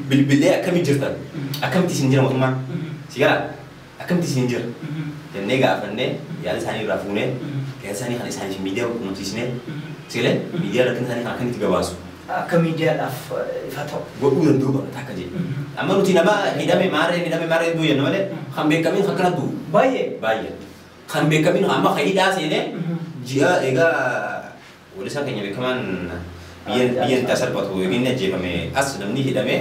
bilbilee akkamitti jirtan akkamitti isin jira mootummaan si gara akkamitti isin jira jennee gaafannee yaada isaanii irraa fuunee yaada isaanii kan isaaniif miidiyaa quunnamsiisnee sigalee miidiyaa rakkina isaanii kan akkamitti gabaasu. Akka miidiyaadhaaf ifa ta'u. Godhuu danda'uu qabna takka jedhe. Amma nuti nama hidhame maarree hidhame maarree du'u jenna malee kan beekamiin kan kana du'u. Baay'ee. Baay'ee. Kan beekamiin amma kan hidhaa seenee ji'a egaa weellisaa keenya beekamaan biyya itti salphatu yookiin ajjeefame as namni hidhame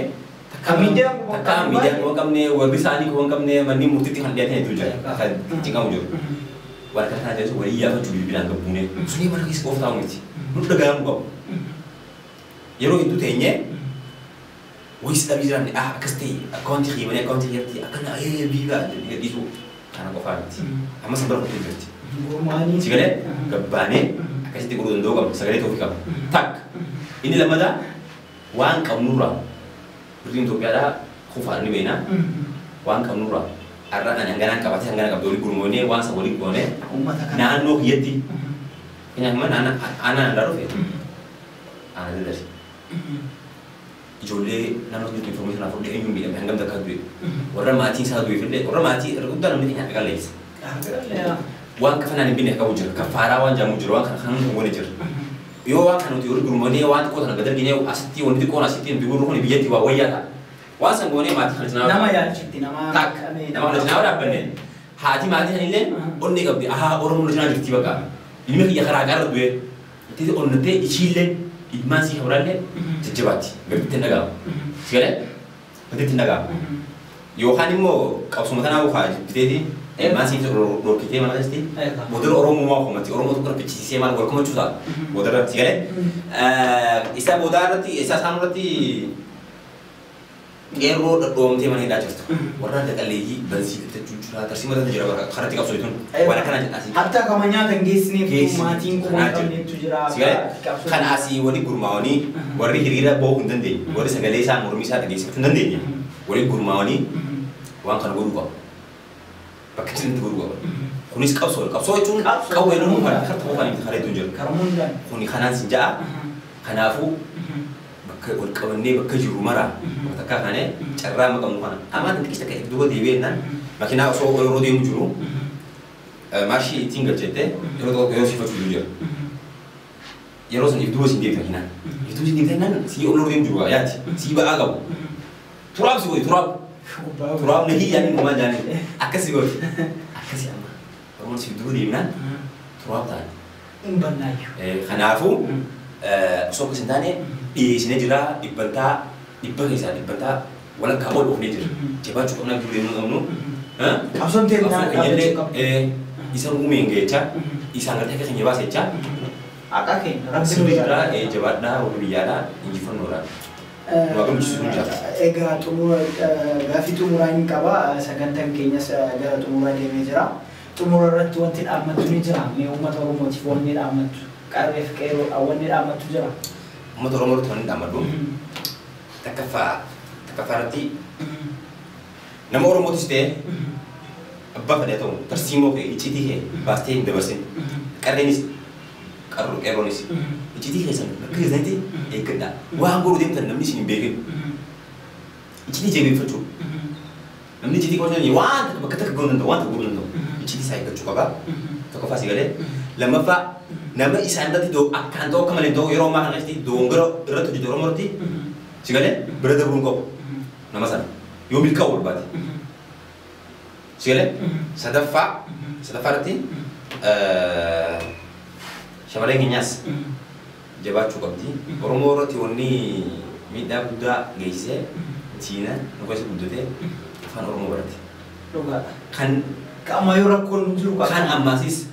takka miidiyaa quba hin qabne warri isaanii quba hin qabne manni murtiitti kan dhiyaatan hedduu jira kan cinqamu jiru. Waan kana kana jedhu walii yaafachuu bilbilaan gabbuunee sunii mana keessa qofa taa'u miti nu dhaga'amuu qabu. Yeroo hedduu teenyee wayis dhabii jiran akkas ta'e akkaawuntii xiibanii akkaawuntii irratti akkana biibaa gadhiisuu kana qofaa miti. Amma san bira kutuu jirti. Sagalee gabbaanee akkasitti godhuu danda'uu qabna sagalee ta'uu qabna. Takka inni lammataa waan qabnurraa birriin Itoophiyaadhaa kufaadha ni beekna waan qabnurraa har'a ani hanganaan qabatee hangana qabdee walii gurmoonee waan san walii goonee naannoo kiyyatti fakkeenyaaf aanaan irraa dhufe aanaa daddarsi. Ijoollee naannoo jirtu information afur dhee eenyuun miidhame hangam takka du'e warra maatiin isaa du'e fillee warra maatii irra guddaa namni keenya qaleessa. Waan kafanaan hin binne qabu jira kaffaaraa waan jaamu jira waan kana kan goone jira. Yoo waan kana nuti gurmoonee waan xiqqoo tana gad arginee asitti wanti xiqqoon asitti nuti gurru kun biyyatti waa wayyaa ta'a. Waan san goonee maatii kana cinaa nama yaalchitti nama takka nama kana cinaa dhaabbanne haati maatii sanillee onnee qabdi ahaa Oromoon cinaa jirti bakka ilmi kiyya karaa gaara du'e itti onnattee ishiillee ilmaan sii habraallee jajjabaatti gaditti hin dhaga'amu. Sigalee gaditti hin dhaga'amu. Yookaan immoo qabsuma tanaa bukaa biteeti ilmaan sii dhorkitee mana keessatti boodara Oromummaa komatti Oromoo tokko fichisiisee maal wal komachuu ta'a boodara sigalee isa boodaa irratti isa isaan irratti qeerroo dhadhoomtee mana hidhaa jirtu warra qaqalleeyyii bansii bitachuu jira tarsii mataa jira bakka karatti qabsoo tun waan akkana jedha asii. Hatta kama nyaatan geessineef maatiin kuma hin qabneetu jira. Kan asii wali gurmaa'anii warri hiriira ba'uu hin dandeenye warri sagalee isaa mormii isaa dhageessifachuu hin dandeenye wali gurmaa'anii waan kana godhuu qabu. Bakka jiranitti godhuu qabu. Kunis qabsoo qabsoo jechuun qawwee loluu kana karta qofaan miti karaa hedduu jira. Kuni kanaan sin ja'a kanaafuu bakka wal qabannee bakka jiru mara bakka takkaa kaanee carraa maqamnu kana amma tan xiqqis takka duuba deebi'ee jennaan makiinaa osoo yeroo deemu jiru maashii ittiin galchette yeroo tokko yeroo siifachuu jiru jira. Yeroo san if duuba siin deebita makiinaan. If duuba siin deebita jennaan sii ol deemu jiru yaati sii ba'aa qabu. Turaab si godhi turaab. Turaab na hiyyaan hin gumaa jaanii akkasi godhi akkasi amma Oromoon si duuba deemnaan turaab ta'an. Hin bannaayyuu. Kanaafuu osoo akkas hin taane dhiyeessinee jira dhibbantaa dhibba keessaa dhibbantaa walakkaa ol oofnee jira. Jabaachuu qabnaa jiru deemuu qabnu. Qabsoon teennaa dhaabbachuu qabnu. Isa uumeen geecha isaan gartee akka keenya baase jecha. Akka keenya rabbi sirrii jira jabaadhaa warri biyyaadhaa injifannoodha. Egaa xumura gaaffii xumuraa hin qaba sagantaan keenyas gara xumuraa deemee jira. Xumura irratti wanti dhaammattu ni jira. Mee uummata Oromootiif wanni dhaammattu qarreef qeerroodha wanni dhaammattu jira. Uummata Oromootiif wanni dhaammadhu takkaffaa irratti nama Oromootis ta'e abbaa fedhe ta'u tarsiimoo kee icciitii kee baastee hin dabarsin qarreenis qeerroonis icciitii keessan bakka keessanitti eeggadhaa waan godhuu deemtan namni isin hin beekin icciitii jabeeffachuu namni icciitii qabachuu danda'u waan bakka takka gahuu danda'u waan takka godhuu danda'u Icciitii isaa eeggachuu qaba. Tokkoffaa si galee. Lammaffaa nama isaan irratti akkaan ta'u akka malee ta'u yeroo ammaa kana keessatti doongora irratti hojjetu Oromoo irratti si galee bira dabruun qabu nama sana yoo milkaa'u barbaade. Si galee sadaffaa irratti shamarreen keenyaas jabaachuu qabdi. Oromoo irratti wanni miidhaa guddaa geessisee Tiina nu keessa guddatee afaan Oromoo barate. Dhugaadha. Kan Amma yoo rakkoon jiru kan ammaasis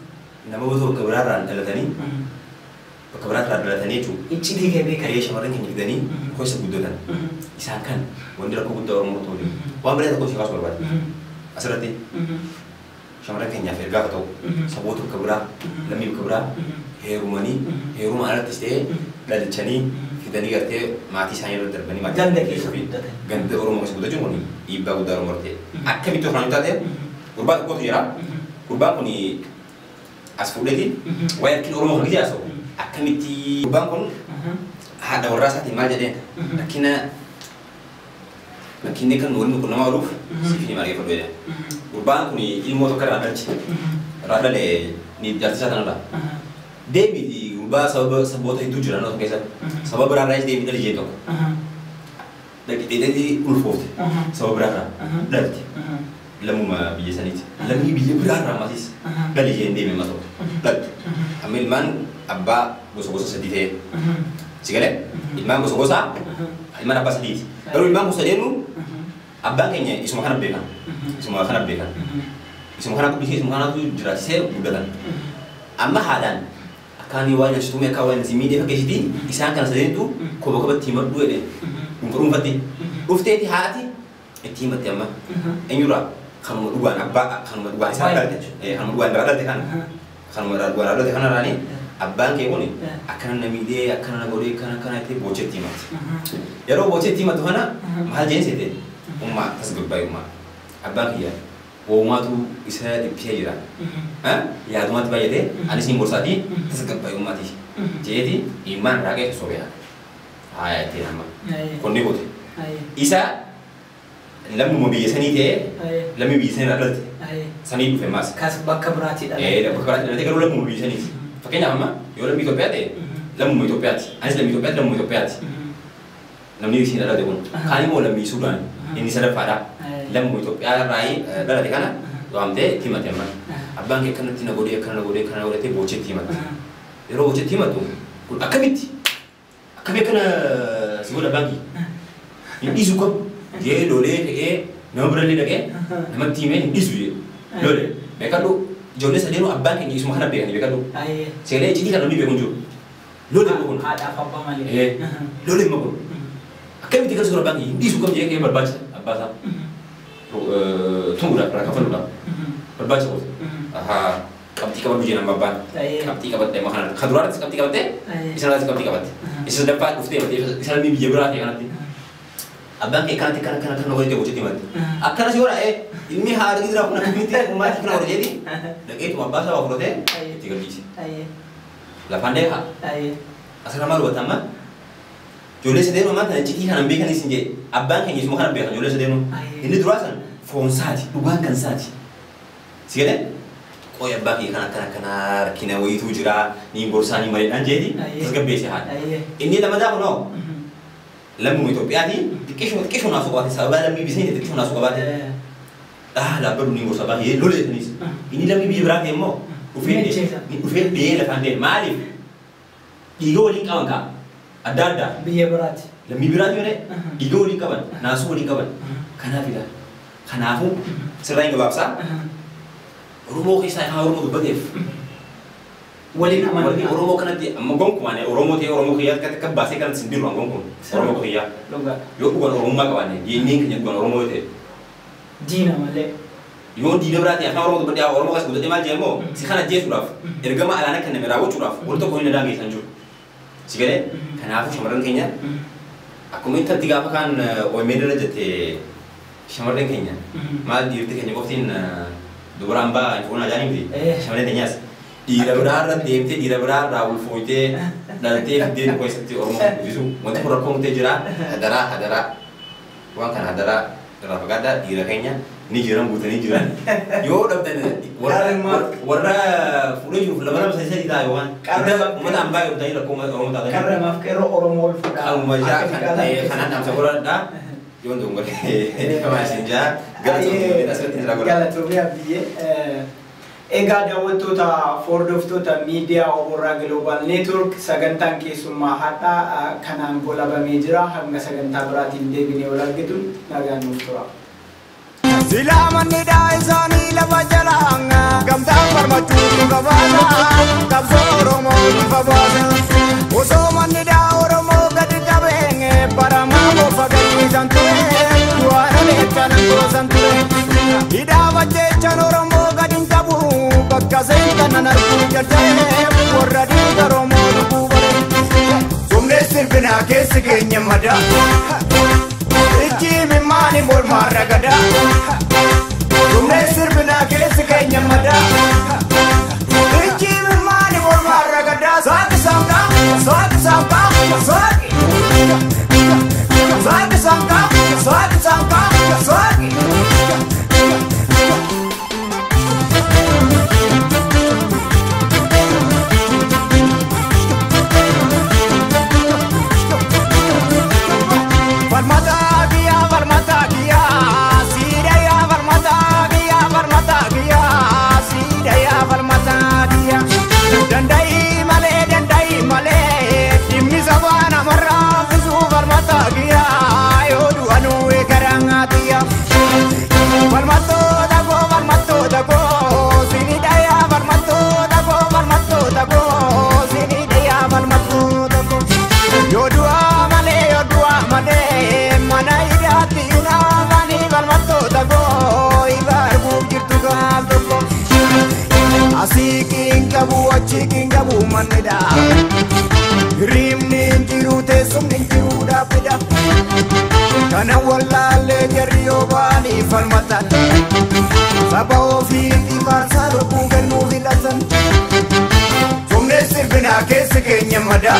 namoota bakka biraarraan dhalatanii bakka biraarraa dhalatanii jechuudha. Icciitii kee beekan. Karee shamarran keenya fidanii keessa guddatan. Isaan kan wanni rakkoo guddaa Oromoo irratti waliin. Waan biraa tokko si kaasuu barbaade. Asirratti shamarran keenyaaf ergaa akka ta'u saboota bakka biraa lammii bakka biraa heerumanii heeruma alattis ta'ee dhalchanii fidanii gartee maatii isaanii irra darbanii maatii Ganda keessa guddatan. Ganda Oromoo keessa guddachuun kun dhiibbaa guddaa Oromoo irratti. Akkamitti of taate gurbaa tokkotu jira. Gurbaan kun as fuudheeti waa'ee rakkina Oromoo kan haasa'u akkamitti gurbaan kun haadha warraa isaatiin maal jedheen rakkina rakkinni kan waliin kun nama ooluuf siif ni margeeffadhu jedheen. Gurbaan kun ilmoo tokko irraa dhalche irraa dhale ni jaartii isaa tanarraa. Deemiti gurbaa sababa saboota hedduu jira naannoo keessatti sababa biraarraas deemii dhali jeen tokko. Dhaqxeetii ulfoofte sababa biraarraa dhalte. Lammuma biyya saniiti. Lammii biyya biraarraa ammasis dhali jeen deeme amma tokko dhalte. Amma ilmaan abbaa gosa gosa sadii ta'e. Si galee ilmaan gosa gosa ilmaan abbaa sadiiti. Garuu ilmaan gosa sadeenu abbaan keenya isuma kana beekan. Isuma kana beekan. Isuma kana guddisee isuma kanatu jiraachisee guddatan. Amma haadhaan akkaan waan nyaachitume akka waan si miidhee fakkeessitii isaan kana sadeentu koba kobatti himadhu jedheen. Dhuunfa dhuunfatti. Dhufteeti haati itti himatte amma. Eenyurraa kanuma dhugaan abbaa kanuma dhugaan isaa dhalte kanuma dhugaan irraa dhalte kana. Kanuma dhugaan irraa dhalte kanarraani abbaan kee kun akkana na miidhee akkana na godhee akkana akkana jettee boocheetti himatti. Yeroo boocheetti himattu kana maal jeen seete ummaa tasgabbaa'e ummaa abbaan kiyya uumaatu isa dhiphisee jira. Yaadumaatti baay'atee anis hin gorsaatii tasgabbaa'e ummaati jeeti imaan raaqee sobeera. Haaya ittiin amma kun ni goote. Isa lammuma biyya sanii ta'ee lammii biyya sanii irraa dhalte sanii dhufe maas. Kas bakka biraatii dhalte. Bakka biraatii dhalte garuu lammuma biyya saniiti. Fakkeenyaaf amma yoo lammii Itoophiyaa ta'e lammuma Itoophiyaati. Anis lammii Itoophiyaati lammuma Itoophiyaati. Namni isiin dhalate kun kaan immoo lammii Suudaan inni sadaffaadha. Lammuma Itoophiyaa irraa dhalate kana waamtee itti himate amma. Abbaan kee akkanatti na godhee akkana na godhee akkana na godhee boocheetti himatte. Yeroo boocheetti himatu kun akkamitti akkamii akkana si godha abbaan kee? Hin dhiisu qabu. Jee lolee ka'ee nama birallee dhaqee namatti himee hin dhiisu jee lolee beekadhu ijoollee sadeenuu abbaan keenya isuma kana beekanii beekadhu seenee icciitii kana namni beeku hin jiru lolee kun Haadhaaf abbaa malee. Lolee immoo kun akkamitti kan suura abbaan keenya hin dhiisu qabu jee ka'ee barbaachisa abbaa isaa tumuudhaaf irraa kafaluudhaaf barbaachisa qofa qabxii qabadhu jee nama abbaan qabxii qabadhe amma kana kan duraarrattis qabxii qabatte isa irraattis qabxii qabatte isa sadaffaa dhuftee isa lammii biyya biraa ta'e kanatti. Abbaan kee kanatti kana kana kana godhee hojjetti himatti. Akkanas yoo ta'e ilmi haadha gidiraa kun akkamitti maatii kana godhe dhaqeetuma abbaa isaa waa fudhatee itti gadhiise. Lafaan deekaa. Asirra maal hubatta amma? Ijoollee sadeenuu ammaan tana icciitii kana hin beekanis hin jedhe. Abbaan keenya isuma kana beekan ijoollee sadeenuu. Inni duraa san foon saati dhugaan kan saati. Si galee qoy abbaa kee kana akkana akkana rakkina wayiitu jira ni gorsaa ni mareedhaan jeeti tasgabbeesse haadha. Inni lammataa kunoo lammuma Itoophiyaati xiqqeeshuma naasuu qabaate sababa lammii biyya sanii xiqqeeshuma naasuu qabaate dhaabbadhu ni gorsa baay'ee lolee sanis inni lammii biyya biraa ta'e immoo dhufee dhiyee lafaan deeme maaliif dhiiga waliin qaban kaa adda addaa Biyya biraati. Lammii biraati malee dhiiga waliin qaban naasuu waliin qaban kanaafidha kanaafuu sirraa hin gabaabsaa Oromoo keessaa afaan Oromoo dubbateef Waliin amanuu. Warri Oromoo kanatti amma gonkumaan Oromoo ta'ee Oromoo kiyyaa akka akka baasee kanatti sin dirru gonkuun Oromoo kiyyaa. Yoo dhugaan Oromummaa qabaanne diinni keenya dhugaan Oromoo yoo ta'e. Diina malee. Yoo diina biraa ta'e afaan Oromoo dubbadhee Oromoo keessa guddadhee maal jedhamoo si kana ajjeesuudhaaf ergama alaana kan nama raawwachuudhaaf wal tokko hin danda'an jiru. Si galee kanaafuu shamarran keenya akkuma intalti gaafa kaan OMN irra jette shamarran keenya maal dhiirti keenya qoftiin dubaraan ba'aa hin fuunaa jaanii miti shamarran keenyaas. Dhiira biraarra deemtee dhiira biraarraa ulfooytee dhaltee fiddee tokko keessatti Oromoo guddisu wanti kun rakkoo mutee jira hadaraa hadaraa waan kana hadaraa irraa fagaadhaa dhiira keenya Ni jiran guutanii jiran. Yoo dhabdan warra fuudhee jiruuf lama lama sadii sadii ta'a yookaan. Uummata hambaa yoo ta'e rakkoo Oromoo taatan. Qarramaaf qeerroo Oromoo ol fuudhaa. Kanuma jaa kanaan dhaamsa godhadhaa. Yoon dongoree kamaa isin jaa galatoomii asirratti jira godha. Galatoomii Abdiyyee. Egaa daawwattoota hordoftoota miidiyaa Oborraa Global Network sagantaan keessummaa har'aa kanaan golabamee jira. Hanga sagantaa biraatiin deebinee wal argitu nagaan nuuf tura. Silaa manni isaanii lafa jalaa gamtaan falmachuu bifa baasa qabsoo Oromoo bifa baasa. Osoo manni Oromoo gadi qabee baramaa bofa gadiisan ture du'aan oleechaan goosan ture. Hidhaa bajjeechaan Oromoo gadi hin qabu bakka seentan arguu jaltee warra dhiiga Oromoo lubbuu bare. Sumnee sirbinaa keessi keenya madaa. Ijji maani mormaa ragadaa. Sumnee sirbinaa keessi keenya madaa. Ijji maani mormaa ragadaa. Saaqi saanqaa saaqi saanqaa saaqi. Saaqi saanqaa saaqi saanqaa saaqi. Dandai malee dhimmi sabaa namarraa fisuu falmataa kiyyaa yoo du'anuu eegaraa. Falmattoota koo falmattoota koo sini dhayaa falmattoota koo falmattoota koo sini dhayaa falmattoota koo. Yoo du'aa malee yoo du'aa malee mana hidhaatti hinaafanii falmattoota koo ifa arguuf jirtu gaaf tokko. Asii qabu achi qabu mannidha. Hirribni hin jiru teessumni hin jiru dhaabbidha. Kana wallaallee jarri yoo ba'anii falmatan. Saba ofiitti faarsaa lubbuu kennuu filatan. Sumnee sirbinaa keessi keenya madaa.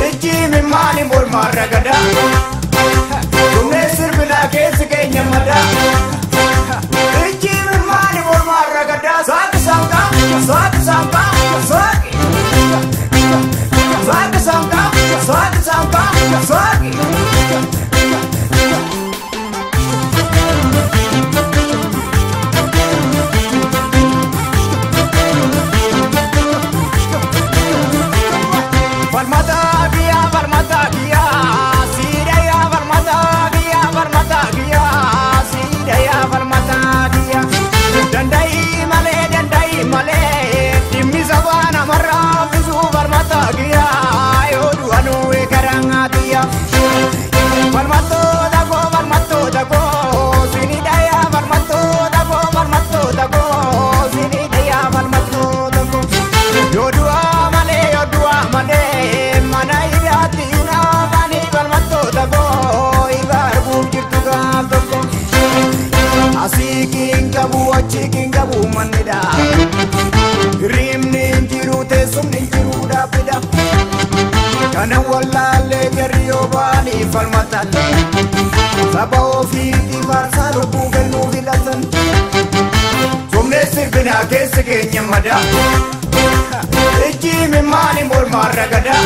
Ijji maali mormaa ragadaa. Sumnee sirbinaa keessi keenya madaa. Ijji maali mormaa ragadaa. Saaqi saanqaa saaqi saanqaa saaqi. Saaqi saanqaa saaqi saanqaa saaqi. Falmataa kiyyaa falmataa kiyyaa siidhayaa falmataa kiyyaa falmataa kiyyaa siidhayaa falmataa kiyyaa. Danda'ii malee danda'ii malee dhimmi sabaa namarraa fisuu falmataa kiyyaa yoo du'anuu eegaraa kiyyaa. Falmattoota koo falmattoota koo sini dhayaa falmattoota koo falmattoota koo sini dhayaa falmattoota koo. Yoo du'aa malee yoo du'aa malee mana hidhaatti hinaafanii falmattoota koo ifa arguuf jirtu gaaf tokko. Asii qabu achi qabu mannidha. Hirribni hin jiru teessumni hin jiru dhaabbidha. Kana wallaallee jarri yoo ba'anii falmatan. Saba ofiitti faarsaa lubbuu kennuu filatan. Sumnee sirbinaa keessi keenya madaa. Ijji maali mormaa ragadaa.